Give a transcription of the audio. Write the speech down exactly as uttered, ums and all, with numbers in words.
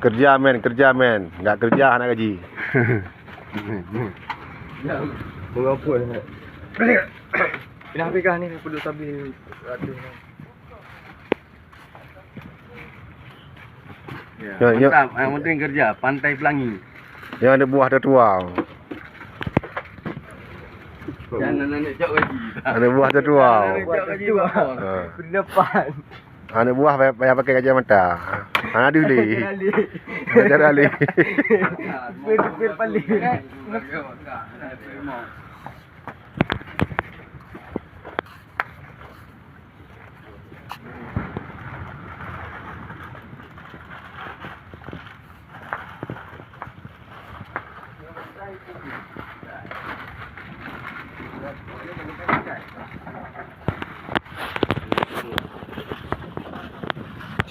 Kerja men, kerja men. Enggak kerja hana gaji. Mengapa? Pindah Afrika ni, puduk sabi. Ya, ya. Mantap. Yang penting kerja, Pantai Pelangi. Yang ada buah tertuang. Jangan anak cok gaji. Ada buah tertuang. Anak cok gaji. Ha. Pendapat. Anak buah payah, payah pakai kacamata. Hana deh lé. Hana cara lé. Pil, pil paling.